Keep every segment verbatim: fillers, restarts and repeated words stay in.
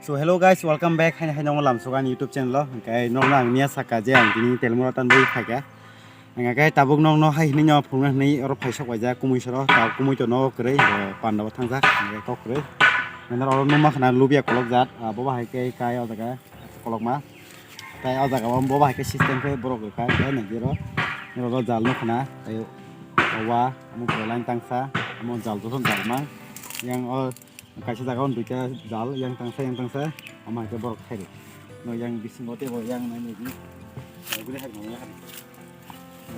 So hello guys, welcome back. Haino haino lamsogo ani YouTube channel o. Hwnkhe nokno ang miya saka je ang tini Telmura tan bui phaikha. Hwnkhe tabuk nokno hai hinwi no phunukna hinwi oro phaisok waijak kumui soro, ta kumui to nogo kwrwi, eh, panda bo thangjak, hwnkhe kok kwrwi. Hwnkhe oro nukma khna lubia kolok jat, ah, bobo hai khe kai o jaga kolokma. Tai o jaga o bobo hai khe system khe borok rwkha, khe nai jero. Oro jal nukha na, tai wa, omo line tangsa, omo jal joto jal mang. Yang o Kaisa jaga o duita jal, yang tangsa, yang tangsa, omo hai khe borok khairok. No yang bisingo teibo yang nai nai di. Nai bwlai hai nai hai.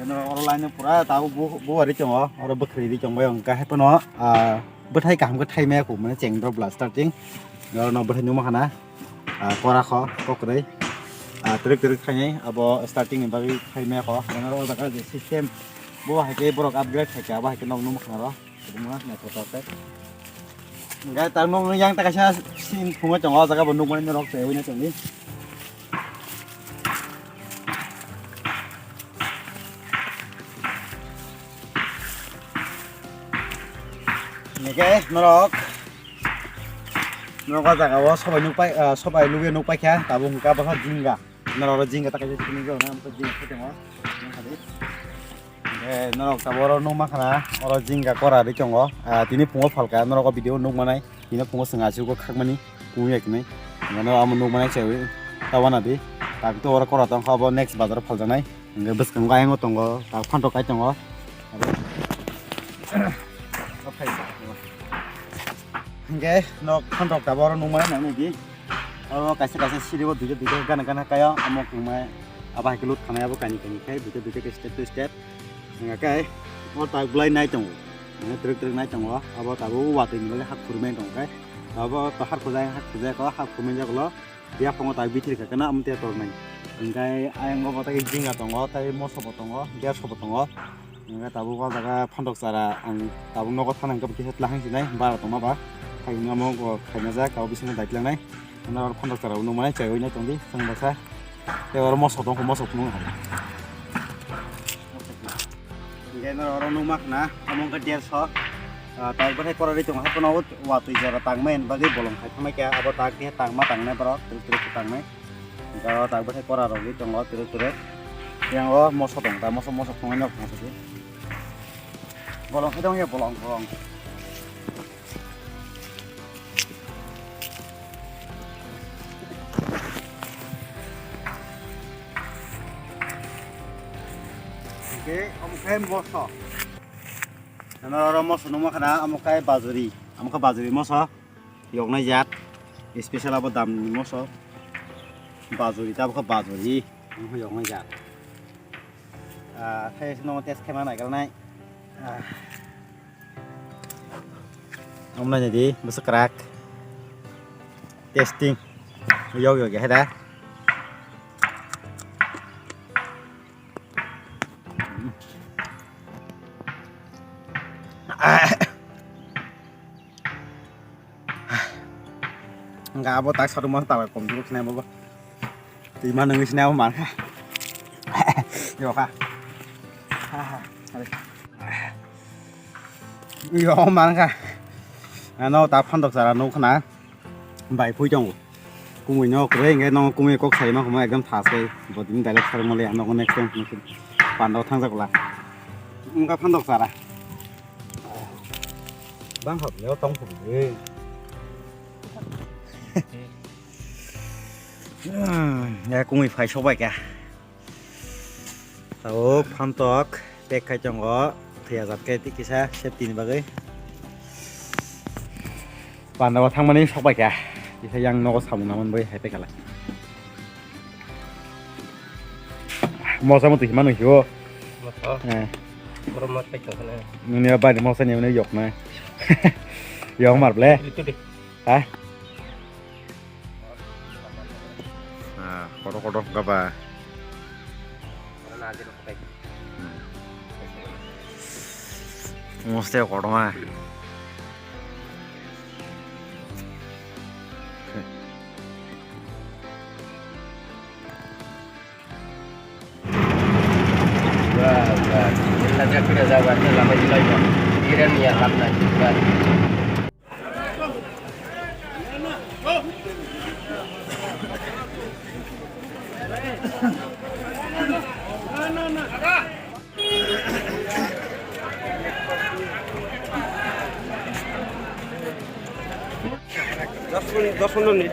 Nai oro line o pura tabuk bu, bu ari tongo, oro bwkhri di tongo, yang kahai pono, ah, bwthai kaham khe thai maya kho, mane cheng drop la starting. Oro no bwthai numa khana, ah, kora kho, kokroi. Ah, twrwk twrwk khainai, abo starting ni bagwi khai maya kho. Nai oro jaga je system, bo hai khe borok upgrade khai khe, abo hai khe nok numa khana ro. Kwbangma naithotok khe. Hwnkhe ta nokni yang ta kaisa sin phungo tongo, o jaga bo nukmani norok chaiwi nai tongdi. Hwnkhe norok, norok o jaga o sobai nukpai, ah, sobai nukya nukpaikha, tabuk hwnkha bwkha jinga. Norok oro jinga ta kaisa simi rw na, jinga khe tongo. Eh, norok tabuk oro nukma khana, oro jinga kora ri tongo. Ah, tini phungo phalka, norok o video nukmanai. Tini phungo chwng achugo khakmani, kumya kwnwi. Hwnkhe norok omo nukmanai chaiwi ta wana di. Tak to oro kora tongkha, obo next bazar o phaljaknai. Hwnkhe bwskango ayang o tongo, tak phantok kai tongo. Hwnkhe norok phantok tabuk oro nukmanai nangni di. Oro kaisa kaisa siri o duita duita gana gana kaya omo kwmai abo hai khe lut khanai abo kaini kaini khai duita duita khe step to step. Hwnkhe o tak bwlai nai tongo. Mane twrwk twrwk nai tongo. Abo tabuk watwi ni bagwi hak phurmani tongo khe. Abo to hak khujai hak khujai ko hak phurmani jagulo. Yaphongo tak bithir khe kana amtwi tornai. Hwnkhe ayang o bo tai jinga tongo, tai moso bo tongo, derso bo tongo. Hwnkhe tabuk o jaga phantok chara ang tabuk nogo thana hwnkhe kisa tla hang sinai bara tongma ba. Hai hwnwi omo khaina jak abo bisingo dai tlangnai. Hwnba oro phantok chara bo nukmani chaiwi nai tongdi chwng baksa. Tei oro moso tongkha moso phunuk hai. Hwnkhe norok oro nukma khna omo wngkha derso. Ah, tak bwthai kora ri tongo hai phano watwi jora tangmani bagwi bolong khai thangma khe abo tak khe tangma tangnai borok twrwk twrwk khe tangnai. Hwnkhe oro tak bwthai kora rogwi tongo twrwk twrwk. Yang o moso tong ta moso moso thungwi nok thang sidi. Bolong khai tongya bolong bolong. Hwnkhe omo khe moso. Ano oro moso nungma khana omo khe bajuri. Omo khe bajuri moso. Yoknai jat. Special abo damni moso. Bajuri ta omo khe bajuri. Omo khe yoknai jat. Ah, khe no test khe ma naikolnai. Ah. Omo naina di, bwswk kwrak. Testing. Yok yok ya, heda. Hwnkhe abo tak satung masa tabuk kom duk sinai bo. Twi ma nungwi sinai bo mankha. Yokha. Yo mankha. Ano ta phandok chara nuk khna. Bai phui tongo. Kumui no kwrwi hwnkhe no kumui kok sai ma khuma ekdom tha se. Bo tini direct sarwng mole ano next time panda o thangjak la. Wngkha phandok chara. Bang hap yo tong phuru. Ya kumui phai sok bai kha. Tabuk phantok pack khai tongo, thwi ajak khe tei kisa safety ni bagwi. Panda o thangmani sok bai kha, kisa yang nogo samung nangmani bagwi hai pack khalai. Mosa motwi hima nung hiwo. Mosa? Eh. Borok mot pack tong khana. Nini bai mosa ni mani yok na. Yok mar ble. Itu deh. Ha? Ah, kotor kotor wngkha ba. Moste kotorma. Ba, ba. Illa ja pira ja ba, illa mai jilai ba. Iran ya lap na. Ba. দশ মিনিট, দশ পনেরো মিনিট।